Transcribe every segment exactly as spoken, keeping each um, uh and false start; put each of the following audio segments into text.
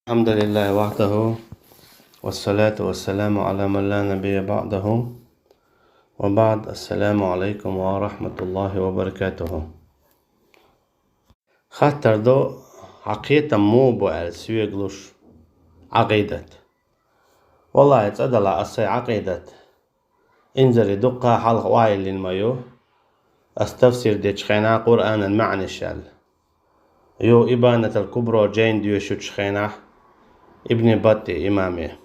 الحمد لله وحده، والصلاة والسلام على من لا نبي بعده، وبعد، السلام عليكم ورحمة الله وبركاته. Хаттар ду, хьа кхетам муха бу аьлла соьга луш, Ӏакъидат. Валлахьи, цӀа дала ас сай Ӏакъидат инзаре дуккха хьалха охьайиллина ма ю, ас тафсир дечу хенахь Къуръанан маьӀнаш аьлла. Ю Ибанатал Кубро жайн доьшучу хенахь Ибн Батти имаме.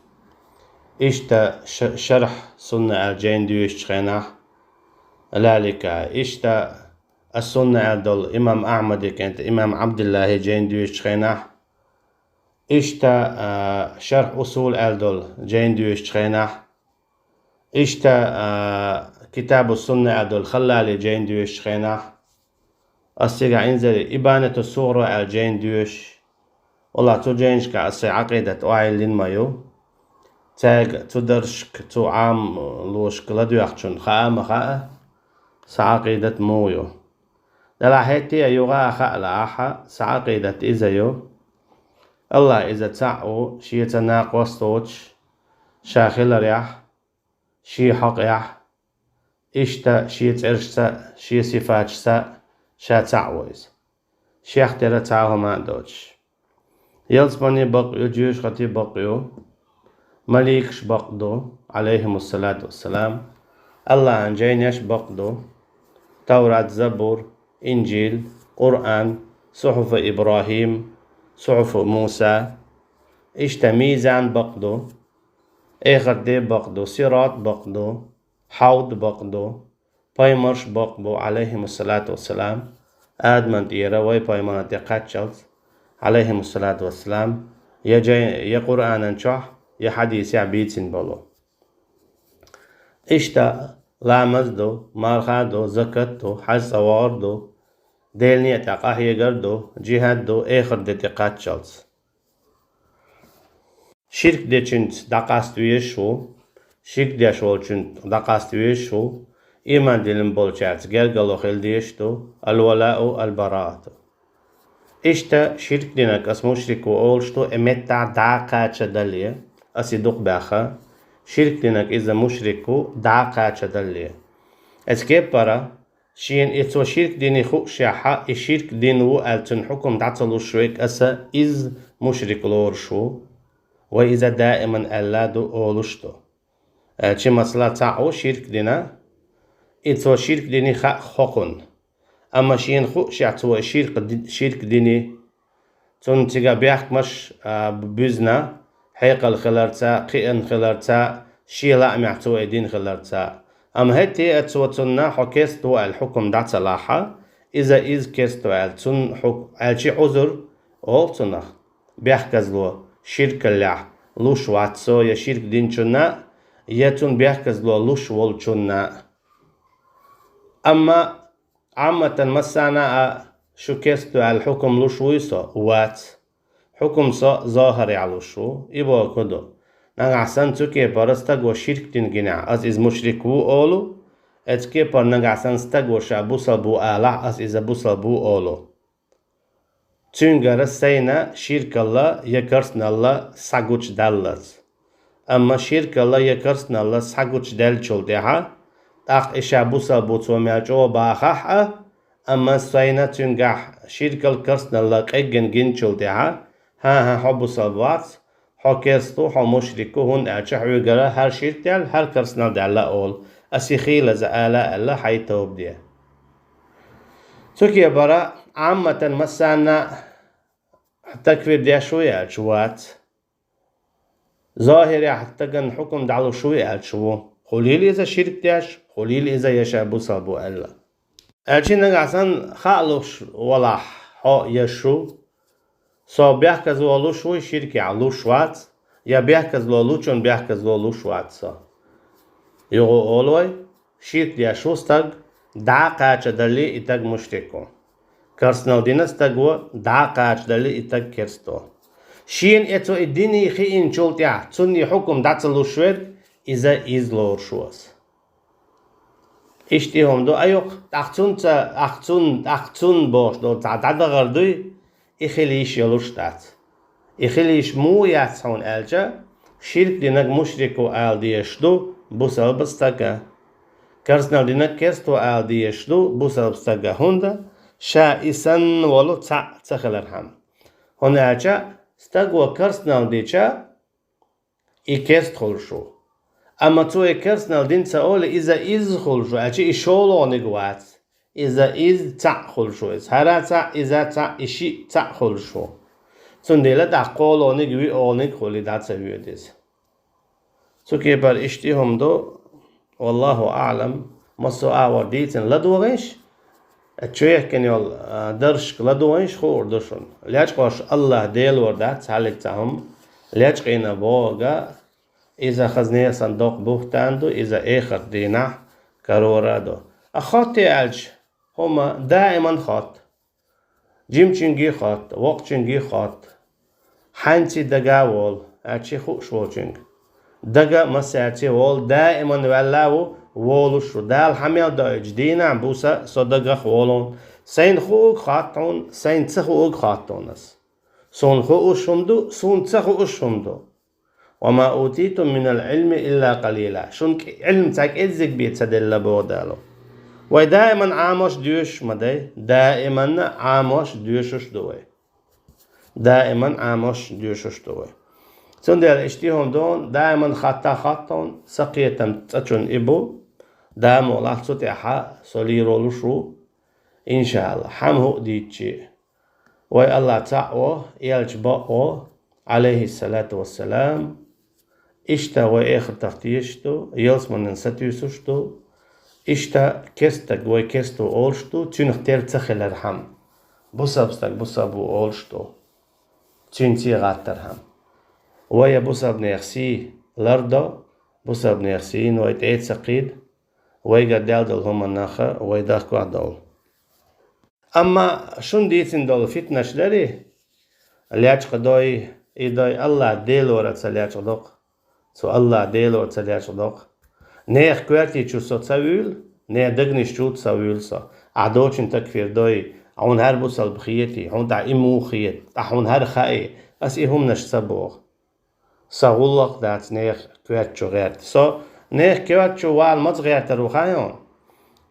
Иштта ш-, Шархь Сунна аьлла жайн доьшучу хенахь Лалика. Иштта Ас-Сунна аьлла долу имам Ахьмади кӀанта имам Ӏабдиллахьи жайн доьшучу хенахь. Иштта, а, Шархь Усул аьлла долу жайн доьшучу хенахь. Иштта, а, Китабу Сунна аьлла долу Халлали жайн доьшучу хенахь. Ас цигахь инзаре Ибанату Сугъра аьлла жайн доьшу. Валлахьи, цу жайнашкахь ас сай Ӏакъидат охьайиллина ма ю. Цаьрга цу дарсашка, цу Ӏамалошка ладоьгӀначунна хаа а ма хаьа, сан Ӏакъидат муха ю. Делахь хӀетте а юха а хаалахь, сан Ӏакъидат иза ю. АллахӀ иза цхьаъ ву, шеца накъост воцуш, ша хиларехь, шен хьокъехь, иштта шен цӀерашца а, шен сифаташца а ша цхьаъ ву иза. Шех тера цхьа а хӀума а доцуш. Ялсамани бакъ ю, жоьжахати бакъ ю, маликаш бакъ ду, Ӏалайхимуссалату вассалам, АллахӀан жайнаш бакъ ду, Таврат, Забур, Инжил, Къуръан, Сухьуфу ИбрахӀим, Сухьуфу Муса, иштта мизан бакъ ду, эхарт де бакъ ду, сират бакъ ду, хьавд бакъ ду, пайхамарш бакъ бу, Ӏалайхимуссалату вассалам, Адаман тӀера вай пайхамарна тӀе кхаччалц, Ӏалайхимуссалату вассалам, я жай-, я Къуръанан чохь, я хьадисехь бийцина болу. Иштта ламаз ду, марха ду, закат ду, хьаьж-цӀа вогӀар ду, Делан некъа тӀехь къахьегар ду, жихӀад ду, эхарт де тӀе кхаччалц. Ширк дечуьнца дӀакъаста везаш ву, ширк деш волчуьнца дӀакъаста везаш ву, ийман диллина болчаьрца гергарло хила дезаш ду, аль-валаъу аль-бараату. Иштта ширк динарг ас мушрик ву олуш ду, и меттахь дӀа а кхачадале, ас и дукха баьхна, ширк динарг иза мушрик ву, дӀа а кхачадале. Эцу кепара, шена и цо ширк дина хуушехь, и ширк дина ву аьлла цуьнан хьукум дӀа ца луш верг аса иза мушрик лоруш ву, вай иза даиман аьлла ду олуш ду. Аьлча, масала, цхьаъ ву ширк дина, и цо ширк дина хаьа хӀокхунна. Амма шена хуушехь цо и ширк ди-, ширк дина, цунна цигахь бехкамаш, а, буьзна, хьекъал хиларца, кхиъна хиларца, шен лаамехь цо и дина хиларца. Амма хӀетте а цо цунна хьо керста ву аьлла хьукум дӀа ца лахь, иза, иза керста ву аьлла, цунна хьу-, аьлча Ӏузур олу цунах, бехказло, ширкаллехь луш вац со я ширк динчунна, я цунна бехказло луш волчунна. Амма Ӏамматан массарна а шу керста ву аьлла хьукум луш вуй со? Вац. Хьукум со зохарехь луш ву, и бохург ду. Нагахь санна цу кепара стаго ширк дина гинехь, ас иза мушрик ву олу, эцу кепара нагахь санна стаго ша бусалба ву алахь, ас иза бусалба ву олу. Цуьнгара сайна ширкалла я керстаналла схьагучудаллалц. Амма ширкалла я керстаналла схьагучудаьллачул тӀаьхьа, тӀаккха и ша бусалба ву цо мел чӀогӀа бахахь а, амма сайна цуьнгахь ширкал, керстаналла къеггина гиначул тӀаьхьа, хӀан-хӀа, хьо бусалба вац, хьо керста ву, хьо мушрик ву, хӀунда аьлча хьоьгара хӀара ширк даьлла, хӀара керстаналла даьлла олу, ас и хийлаза ала аьлла, хьайн тоба де. Цу кепара Ӏамматан массарна а такфир деш вуй аьлча, вац. Зохирехь стагана хьукум дӀалуш вуй аьлча, ву. Хуьлийла иза ширк деш, хуьлийла иза я ша бусалба ву аьлла. Аьлча нагахь санна хаа луш валахь хьо я шу, со бехказло луш вуй ширкехь, луш вац, я бехказло лучун бехказло луш вац со. Юха олу вай, ширк деш ву стаг, дӀа а кхачадалле и стаг мушрик ву. Керстаналла дина стаг ву, дӀа а кхачадалле и стаг керста ву. Шена и цо и дина хиъначул тӀаьхьа, цунна и хьукум дӀа ца луш верг, иза иза лоруш ву ас. Иштта и хӀума ду, а юкъа, тӀаккха цунца, тӀаккха цунна, тӀаккха цунна бохуш долу цхьа дӀадахар дуй, и хила йиш йолуш дац. И хила йиш муха яц хьуна аьлча, ширк динарг мушрик ву ала дезаш ду бусалба стага. Керстанал динарг керста ву ала дезаш ду бусалба стага, хӀунда ша и санна волу цхьаъ ца хилархьама. ХӀунда аьлча стага керстанал дича, и керста хуьлуш ву. Амма цо и керстанал дина ца олий, иза иза хуьлуш ву, аьлча и шолгӀаниг вац. Иза иза цхьаъ хуьлуш ву иза. ХӀара цхьаъ, иза цхьаъ, и шиъ цхьаъ хуьлуш ву. Цундела тӀаккха кхоалгӀаниг, виъолгӀаниг хуьлий дӀа ца воьду иза. Цу кепара иштта и хӀума ду, валлаху аӀлам, массо а агӀор дийцина ладогӀийша, чуехкина йолу, а, даршка ладогӀийша хуур ду шуна. Лечкъош АллахӀ Делора дац хьаллиг цхьа хӀума, лечкъийна бохург, иза хаза нехан доккха буьхтан ду, иза эхарт дийнахь карор а ду. А хотта аьлча, хӀума даиман хотта. Жимачуьнга а хотта, воккхачуьнга а хотта. Хьаьнций дага а волу, аьлча хууш волчуьнга. Дага массаьрций волу, даиман ваьлла а ву, волуш ву. Дала хьан мел доуьйту дийнахь, буса, со дагах волу. Сайна хууг хотту хьуна, сайна ца хууг хотту хьуна ас. Суна хууш хӀума ду, суна ца хууш хӀума ду. «Ва ма утитум минал Ӏилми илла къалила». Шуна кӀи-, Ӏилма цхьа кӀеззиг бен ца делла боху Дала. Вай даиман Ӏамош доьшуш ма дай, даиманна Ӏамош доьшуш ду вай. Даиман Ӏамош доьшуш ду вай. Цундела иштта и хӀума ду, даиман хатта хаттон, са кхетам цӀа чунна и бу, Дала мукъ лахь цу тӀехь со лийр волуш ву, иншаалла, хьан хӀуъа дийцчи. Вай АллахӀ цхьаъ во, элча бакъ во, Ӏалайхиссалату вассалам, иштта вай эхартах тешаш ду, ялсаманин сатуьйсуш ду, иштта керстаг вай керста ву олуш ду, цуьнах тера ца хилархьама, бусалба стаг бусалба ву олуш ду, цуьнан цӀе гӀаттархьама. Вай я бусалбанех сий лардо, бусалбанех сийна вай тӀе а ца кхийда, вайгара даьлла долу хӀуманах вай дахкор довла. Амма шуна дийцина долу фитнаш дарий, лечкъа дой, и дой, АллахӀ Делора ца лечкъа доккху. Цу АллахӀ Делора ца лечкъа доккху. Нехан коьртий чу со ца вуьйлу, нехан дегнаш чу ца вуьйлу со. Ахь доцчун такфир дой, хьуна хӀара бусалба хетий, хьуна тӀаккха и муха хета, тӀаккха хьуна хӀара хаий, ас и хӀуманаш ца боху. Сан гӀуллакх дац нехан коьрта чу гӀерта. Со нехан коьрта чу вала маца гӀертар ву хаий хьуна?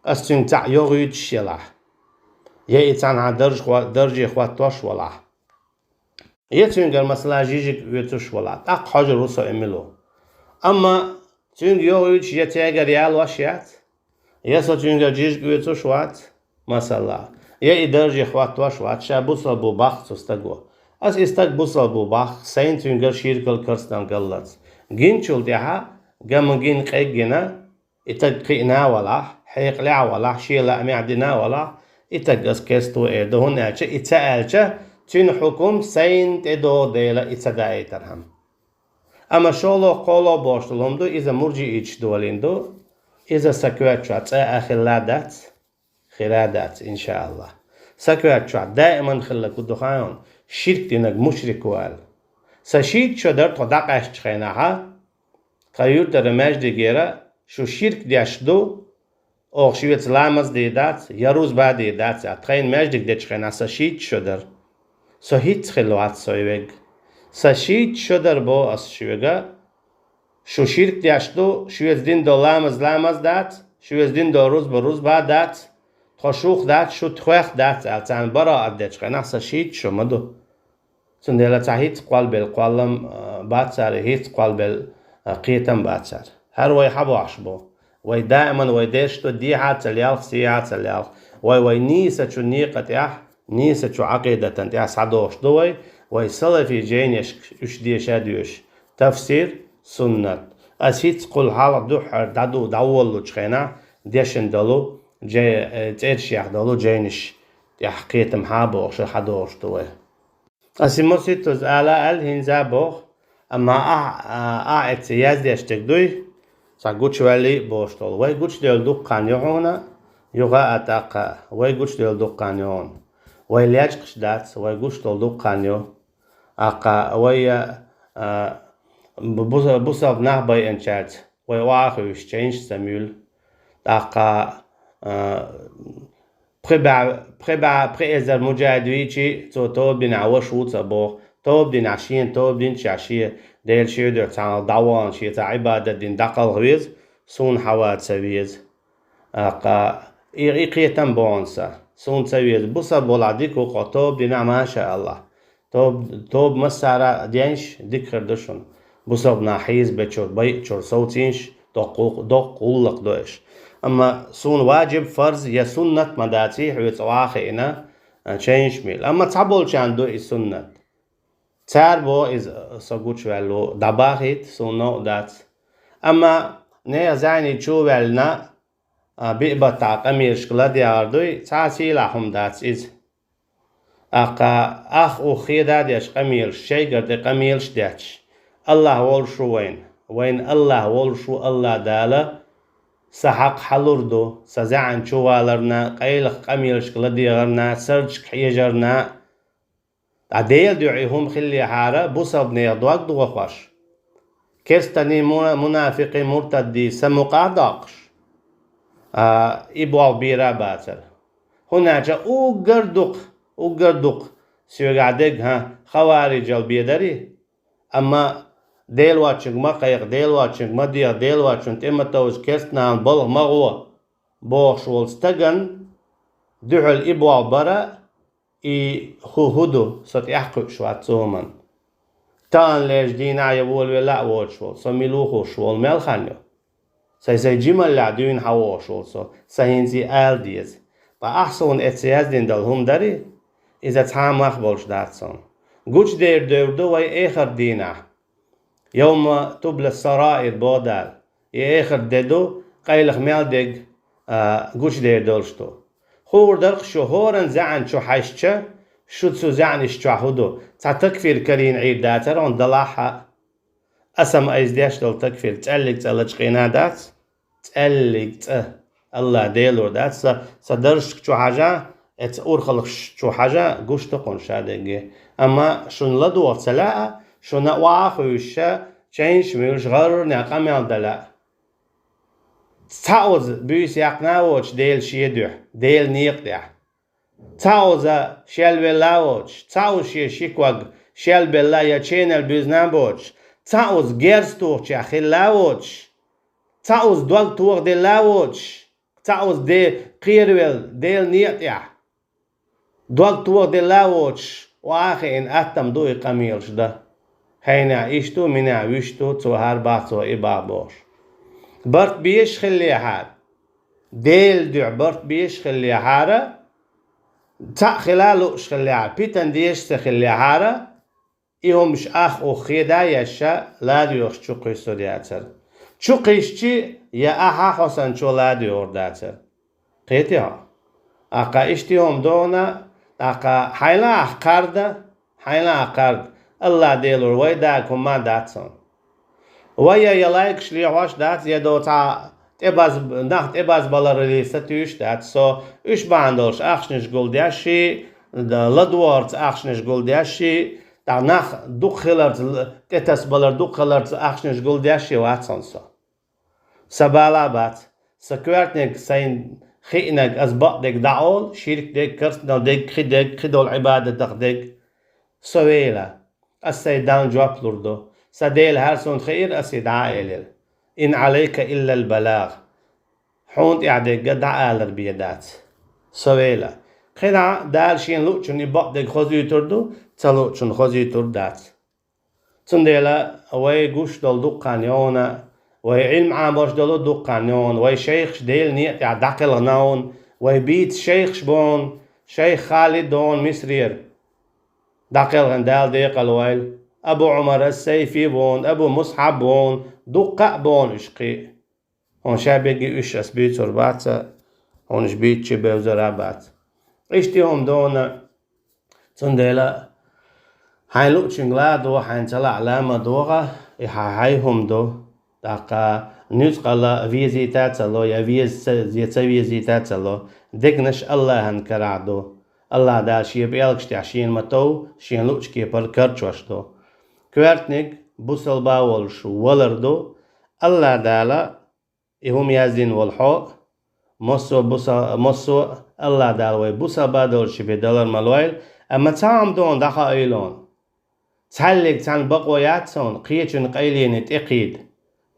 Ас цуьнга цхьаъ йогӀуьйтуш елахь, я и цхьанхьа дарж хӀо-, дарже хӀоттош валахь, я цуьнгара, масала, жижиг оьцуш валахь, тӀаккха хьожур ву со и мила ву. Амма цуьнга йогӀуьйтуш я цаьргара ялош яц, я со цуьнгара жижиг оьцуш вац, масала, я и дарже хӀоттош вац, ша бусалба ву боху цу стага. Ас и стаг бусалба ву боху, сайна цуьнгара ширкал, керстанал галлалц. Гиначул тӀаьхьа, ган ма гина, къеггина, и стаг кхиъна а валахь, хьекъалехь а валахь, шен лаамехь дина а валахь, и стаг ас керста ву эр ду, хӀунда аьлча и ца аьлча, цуьнан хьукум сайна тӀедогӀу дела и ца даийтархьама. Амма шолгӀа, кхоалгӀа бохуш долу хӀума ду, иза муржииташ долийна ду, иза сан коьрта чохь цкъа а хилла дац, хир а дац, иншааллахӀ. Сан коьрта чохь даиман хилларг хӀун ду хаий хьуна? Ширк динарг мушрик ву аьлла. Сан шийтта шо дара тхо дӀакъаьстачу хенахь, тхан юьртара маьждигера, шу ширк деш ду, оха шуьца ламаз дийр дац, я рузба дийр дац, аьлла, тхайна маьждиг дечу хенахь сан шийтта шо дара. Со хӀинцца хилла вац со и верг. Сан шийтта шо дара, боху ас шуьга, шу ширк деш ду, шуьца дина долу ламаз ламаз дац, шуьца дина долу рузба рузба дац, тхо шух дац, шу тхох дац, аьлла, царна бараат дечу хенахь сан шийтта шо ма ду. Цундела цхьа хӀинцца кхолбелла кхоллам, а, бац цара, хӀинцца кхолбелла, а, кхетам бац цара. ХӀара вай хьан бохьуш бу? Вай даиман вай дерш ду, дехьа а ца лелха, сехьа а ца лелха. Вай вай нийсачу некъа тӀехь, нийсачу Ӏакъидатан тӀехь схьадохуш ду вай, вай салафи жайнашка уьш деша а доьшуш. Тафсир, суннат. Ас хӀинцца кхул хьалха дуьххьара дӀаду-, дӀаволлучу хенахь дешна долу жай-, э, цӀерашех долу жайнаш тӀехь кхетам хьан а бохуш, хьадохуш ду вай. Ас и маситтаза ала аьлла, хӀинца а боху, амма ахь, а, ахь эцца яздеш дерг дуй, цхьа гучуваьллий а бохуш долу. Вай гучудевлла дуккха хан ю хьуна, юха а тӀаккха, вай гучудевлла дуккха хан ю хьуна. Вай лечкъаш дац, вай гучудолу дуккха хан ю. ТӀаккха вай, а, бу-, бусалба нах байинчаьрца вай охьахуьйсуш чайнаш ца муьйлу. ТӀаккха, а, пхи бӀе, пхи бӀе, пхи эзар муджахид вийчий, цо тоба бинехь ваша ву ца боху. Тоба динехь, шена тоба динчехь, шен Дела шен дуьхьа цхьаьна дӀавахана, шен цхьа Ӏибадат дина дӀакхалха веза, суна хьава ца веза. ТӀаккха и, и кхетам бохьан сан, суна ца веза. Бусалба волахь дика ву-кх хьо, тоба динехь, маша АллахӀ. Тоба, тоба массара а денча, дика хир ду шуна. Бусалба нах хьийзабечуьра, байъачуьра совцийнача, доккха, доккха гӀуллакх ду уьш. Амма суна ваджиб, фарз я суннат ма даций, хьоьца охьа а хиъна, а, чайнаш мийла. Амма цхьаболчарна ду и суннат. Цара боху иза, со гучуваьлла ву, дӀабахийта, суна новкъа дац. Амма нехан зӀене чу а ваьллина, а, биъ баттахь къамелашка ладегӀар дуй, цхьа а сийлахь хӀума дац иза. ТӀаккха ах ух хеда а деш къамелаш, шайгара тӀе къамелаш а детташ, АллахӀ волуш ву вайна, вайна АллахӀ волуш ву, АллахӀ Дала сан хьакъ хьалур ду, сан зӀене чу валарна, къайлаха къамелашка ладегӀарна, сардашка хьежарна, ткъа Делан дуьхьа и хӀума хиллехьара, бусалба нехан дог дохош, керстаний, муна-, мунафикъий, муртаддий сан мукъа а доккхуш, а, и болх бийр а бацара. ХӀунда аьлча уггар дукха, уггар дукха соьгахь дерг, хӀан, хаварижал бен дарий? Амма Дела воцчуьнга ма кхайкха, Дела воцчуьнга ма дегӀа, Дела воцчунна тӀе ма товжа, керстанашна балха ма гӀо бохуш волу стагана дуьхьал и болх бар а, и хӀу-, хӀу ду, со тӀехь кхуьуш вац цу хӀуманна. Таханлерчу дийнахь я волавелла а воцуш волу, со мила ву хууш волу мел хан ю? Сайн-сайн жималлехь дуьйна хьан вохуш волу со, сан хӀинца и ала деза. Ткъа ахь суна эцца яздина долу хӀума дарий? Иза цхьа а мах болуш дац суна. Гучудер девр ду вай эхарт дийнахь. «Йовма тубла сараир», боху Дала. И эхарт де ду, къайлаха мел дерг, а, гучудер долуш ду. Хуур дара-кх шу, хӀоранна зӀене чу хьаьжча, шу цу зӀенаш чохь хӀу ду? Цхьа такфир карийна Ӏийр дацара хьуна далахь а. Аса ма айса деш долу такфир цӀаьллиг цӀа лачкъийна дац? ЦӀаьллиг цӀа. АллахӀ Делора дац, сан, сан даршка чу хьажа, эцца урхаллаш чу хьажа, гуш ду кхунна ша дерриге. Амма шуна ладогӀа ца лаьа, шуна охьа а хуьйшуша, чайнаш а муьйлуш, гӀарра некъ къамел дан лаьа. Цхьаъ уза буьйса яьккхина а воцуш Делан шен дуьхьа, Делан некъа тӀехь. Цхьаъ уза шелвелла а воцуш, цхьаъ уза шен ши ког шелбелла я ченал буьзна а боцуш, цхьаъ уза герз тухучех хилла а воцуш, цхьаъ уза дог тохаделла а воцуш, цхьаъ уза де кхеравелла Делан некъа тӀехь дог тохаделла а воцуш, охьа а хиъна, аттам ду и къамелаш дан. Хьенех иштта ву, минех вуьшта ву, цо хӀара бах, цо и бах бохуш. Барт безаш хиллехьара, Делан дуьхьа барт безаш хиллехьара, цхьаъ хила а лууш хиллехьара, питана дезаш ца хиллехьара, и хӀумаш ах ух хеда а еш, ша ладоьгӀуш чу кхуьссур яцара. Чу кхиссича, я ахьа хьо санна чо ладоьгӀур дацара. Кхетий хьо? ТӀаккха иштта хӀума дона, тӀаккха хьайна ахь кхарда, хьайна ахь кхарда, АллахӀ Делора вай дага хӀумма а дац хьуна. Вай я, я лайкаш лехьош дац, я до цхьа тӀебаз-, нах тӀебазбаларале сатуьйсуш дац со, уьш бахьана долуш ахчанаш гулдеш ши, ладогӀарца ахчанаш гулдеш ши, тӀаккха нах дукха хиларца, тӀетасбалар дукха хиларца ахчанаш гулдеш ши вац хьуна со. Сан бала а бац. Сан коьртаниг, сайна хиъниг, ас бакъдерг дӀаолу, ширк дерг, керстанал дерг, кхидерг, кхидолу Ӏибадатах дерг. Со вела, ас сайн Далла жоп лур ду. Сан Дела, хӀара суна хиира, ас и дӀа а элира. Ин Ӏалайка иллал балагӀ. Хьуна тӀехь дерг дӀаалар бен дац. Со вела. Кхин а Дала шена луучунна и бакъдерг хозуьйтур ду, ца луучунна хозуьйтур дац. Цундела вай гуш долу дуккха хан йогӀуна, вай Ӏилма Ӏамош долу дуккха хан йогӀуна, вай шайхаш Делан некъа тӀехь дӀакхелхина а вон, вай бийца шайхаш бу вон, шайх Халид а вон Мисрера. ДӀакхелхина, Дала декъал войла. Абу Ӏумар ас-Сайфи а вон, Абу Мусхьаб а вон, дуккха а бу вон уьш кхин а. Хьуна ша бегий уьш ас буьйцур бац, хьуна уьш буьйцучу бевзар а бац. Иштта хӀума дона, цундела хьайн луучуьнга ла а догӀа, хьайн ца лаахь ла ма догӀа, и хьан хьайн хӀума ду. ТӀаккха нуьцкъала везийта а ца ло, я веза ца, я ца везийта а ца ло, дегнаш АллахӀан карахь ду. АллахӀ Дала Шен пӀелгаш тӀехь Шена ма тов, Шена луучу кепара карчош ду. Коьртаниг бусалба а волуш валар ду. АллахӀ Дала и хӀума яздина волу хьо, массо а буса-, массо а АллахӀ Дала вай бусалба а долуш бен далар ма лойла, амма цхьа хӀума дона дӀахаийла хьуна. Цхьаллиг цхьана бакъо яц хьуна, кхечун къайлене тӀекхийда,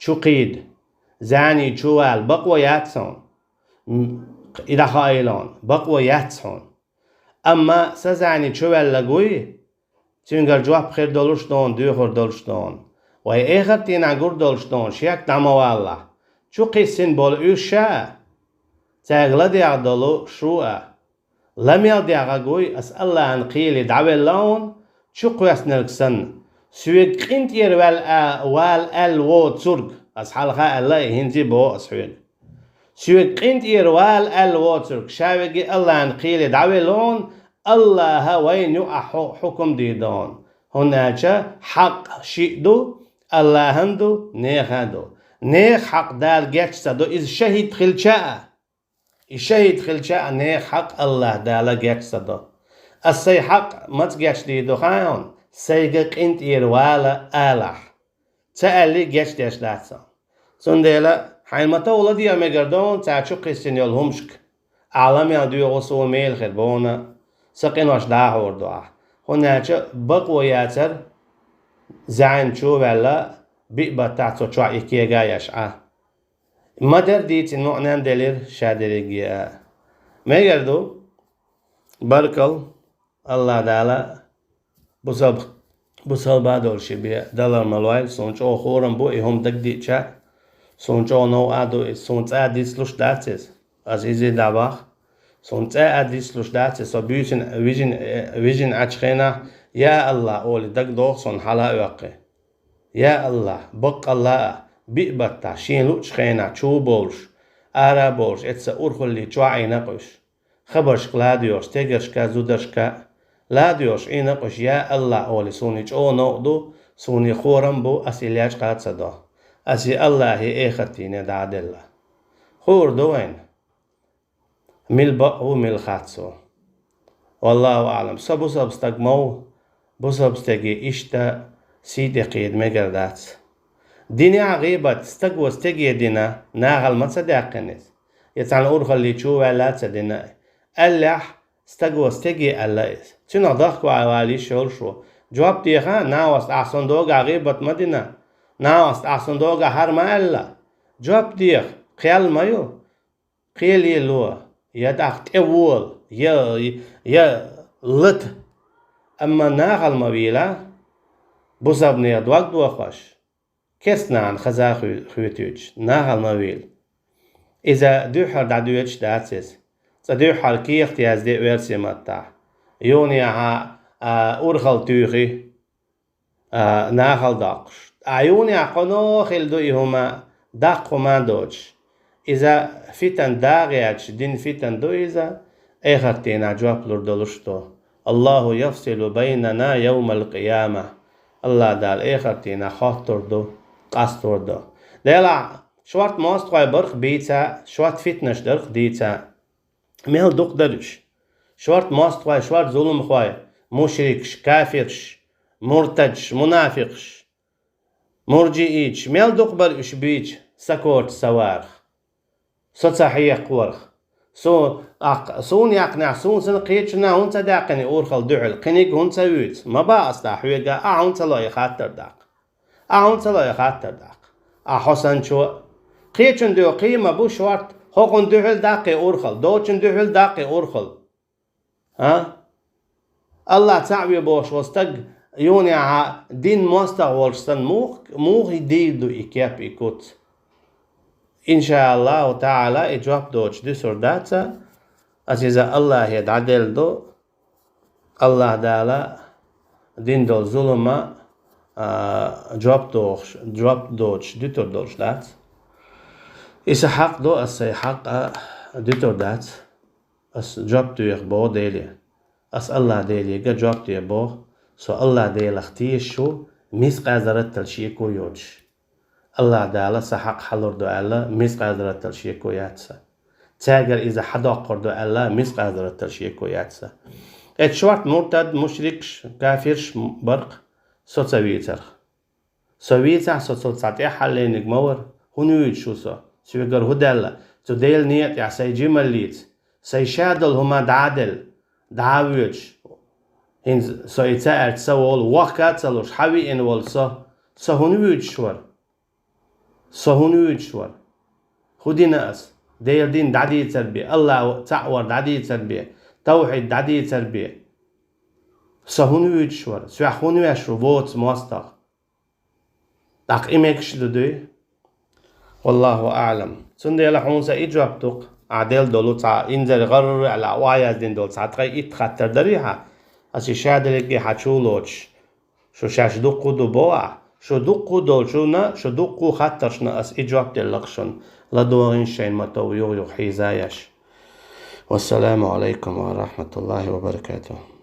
чукхийда, зӀене чувала бакъо яц хьуна. М, и дӀахаийла хьуна, бакъо яц хьуна. Амма са зӀене чувелларг вуй, цуьнгара жоп хир долуш ду хьуна, доьхур долуш ду хьуна. Вай эхарт дийнахь гур долуш ду хьуна, шек дӀа ма валлахь. Чукхиссина болу уьш ша а, цаьрга ладегӀа долу шу а. Ла мел дегӀаг вуй, ас Аллахьан кхеле дӀавелла хьуна, чукхоьссинарг санна. Соьга къинтӀера ваьлла а-, вала аьлла воцург, ас хьалха аьлла, и хӀинца а боху ас хьоьга. Соьга къинтӀера вала аьлла воцург, ша веги Аллахьан кхеле дӀавелла хьуна, Аллахьа вайна юкъахь хьу-, хьукум дийр ду хьуна. ХӀунда аьлча хьакъ шиъ ду, Аллахьан ду, нехан ду. Нехан хьакъ Дала гечдийр ду, иза шахӀид хилча а. И шахӀид хилча а нехан хьакъ Аллахь Дала гечдийр ду. Ас сайн хьакъ маца гечдийр ду хаьий хьуна, сайга къинтӀера вала алахь. Ца аьллий гечдеш дац хьуна. Цундела хьайна ма-тов ладегӀа мегар ду хьуна цара чукхиссина йолу хӀумашка. Ахь ла мел доьху, суна мела хир бу хьуна, сан къинош дӀахьур ду ахь. ХӀунда аьлча бакъо яцара зӀене чувелла, биъ баттахь цо чохь и кега еш Ӏа. Ма-дарра дийцина маьӀна делира ша дерриге а. Мегар ду, баркалла, Аллахь Дала бусалба, бусалба долуш и бен далар ма лойла, суна чӀогӀа хӀораммо бу и хӀума дагадеъча, суна чӀогӀа новкъа а ду иза, суна цкъа а дицлуш дац иза. Ас иза дӀабаха. Суна цкъа а дицлуш дац иза, со буьйсина, вижина, вижина Ӏачу хенахь, я Аллахь, олий дагадогӀу суна хьала а оьккхий. Я Аллахь, баккъалла а, биъ баттахь, шена луъучу хенахь чу а бовлуш, ара а бовлуш, эцца урхаллин чохь Ӏийна-кх уьш. Хабаршка ладоьгӀуш, стегаршка, зударшка ладоьгӀуш Ӏийна-кх уьш, я Аллахь, олий суна и чӀогӀа новкъа ду, суна и хӀораммо бу, ас и лечкъа а ца до. Ас и Аллахье, эхарт дийне дӀа а делла. Хуур ду вайна. Мила бакъ ву, мила хац ву. Валлаху аӀлам, со бусалба стаг ма ву, бусалба стеге иштта сий тӀекхийда мегар дац. Динехь гӀийбат стага стеге дина, нахала ма ца даьккхина иза. Я цхьана урхаллин чу ваьлла а ца дина. Аьллехь, стага стеге аьлла иза. Цуьнах дахка вала йиш йолуш ву. Жоп деха, нахаца ахь суна догахь гӀийбат ма дина, нахаца ахь суна догахь хӀара ма аьлла. Жоп деха, кхел ма ю. Кхеле ло, я тӀаккха тӀевола, я, я лата. Амма нахала ма вийла, бусалбанех дог дохош, керстанахана хаза хи-, хетуьйтуш, нахала ма вийла. Иза дуьххьара дӀадоьдуш дац иза. Цкъа дуьххьара кехат язде оьрсийн маттахь. Юханехьа, а, урхалла туьйхи. А, нахала доккхуш. Ткъа юханехьа кхано хилла ду и хӀума, даккха хӀума а доцуш. Иза фитан дагӀа яьлча дина фитан ду иза, эхарт дийнахь жоп лур долуш ду. Аллаху яфсилу байнана йовмал къияма. Аллахь Дала эхарт дийнахь хоттур ду, къастор ду. Делахь, шорта мостагӀой барх бийца, шорта фитнаш дарх дийца. Мел дукха дара уьш. Шорта мостагӀой, шорта зуламхой, мушрикаш, кафирш, муртадаш, мунафикъаш, мурджииташ, мел дукха бара уьш бийца, са корта са варах. Со ца хьекхаварх. Со, акх-, суна яьккхинехь, суна санна кхечунна хӀунда ца даьккхина и урхалла дуьхьал, кхиниг хӀунда ца вуьйцу? Ма баха ас дӀа хьоьга, ахьа хӀунда ца ло и хаттар даккха? Ахьа хӀунда ца ло и хаттар даккха? Ахьа хьо санна чо а. Кхечун дуьхьа кхин ма бу шорта, хӀокхунна дуьхьал даккха и урхалла, доцчунна дуьхьал даккха и урхалла. А? Аллахь цхьаъ ве бохуш волу стаг юханехьа дин мостагӀа волуш санна мух-, муха дийр ду и кеп, и куц? Иншааллаху таӀала, и жоп доцуш дуьсур дац аса, аса иза Аллахье дӀаделла ду. Аллахь Дала дина долу зулама, а, жоп дохуш, жоп доцуш дуьтур долуш дац. Иза хьакъ ду, аса сайн хьакъ а дуьтур дац. Ас жоп доьху боху Деле. Ас Аллахь Деле га жоп де боху, со Аллахь Делах тешаш ву, мискъазарратал шеко йоцуш. Аллахь Дала сан хьакъ хьалур ду аьлла, мискъазарратал шеко яц сан. Цаьргара иза хьадоккхур ду аьлла, мискъазарратал шеко яц сан. Эцу шорта муртад, мушрикаш, кафирш барх со ца вийцарх. Со вийцахь, со цо цхьа тӀаьххьарлерниг ма вара. ХӀунда вуьйцуш ву со? Соьгара хӀун даьлла? Цу Делан некъа тӀехь сайн жималлица, сайн ша долу хӀума дӀа а делла, дӀа а воьдуш, ХӀинца со и ца аьлча, со волу вахка а ца луш, хьан виъна волу со? Со хӀунда вуьйцуш вара? Со хӀунда вуьйцуш вара? ХӀун дина ас? Делан дин дӀадийцар бен, АллахӀ цхьаъ вар дӀадийцар бен, тавхьид дӀадийцар бен. Со хӀунда вуьйцуш вара? Соьх хӀунда веш ву воцу мостагӀа? ТӀаккха и мегаш ду дуй? Валлаху аълам. Цундела хьуна сан и жоп ду-кх, ахь делла долу цхьа инзаре гӀарра аьлла, охьаяздина долу цхьа ткъе итт хаттар дарий хьан? Ас и шадерриге хьан чу лоцуш, шу шаьш дуккха а ду боху ахь? Шу дуккха а долчунна, шу дуккха а хаттаршна ас и жоп делла-кх шуна. ЛадогӀийша шайна ма-тов юха-юха хьийза еш. Вассаламу алайкум ва рахматуллахи ва баракатух.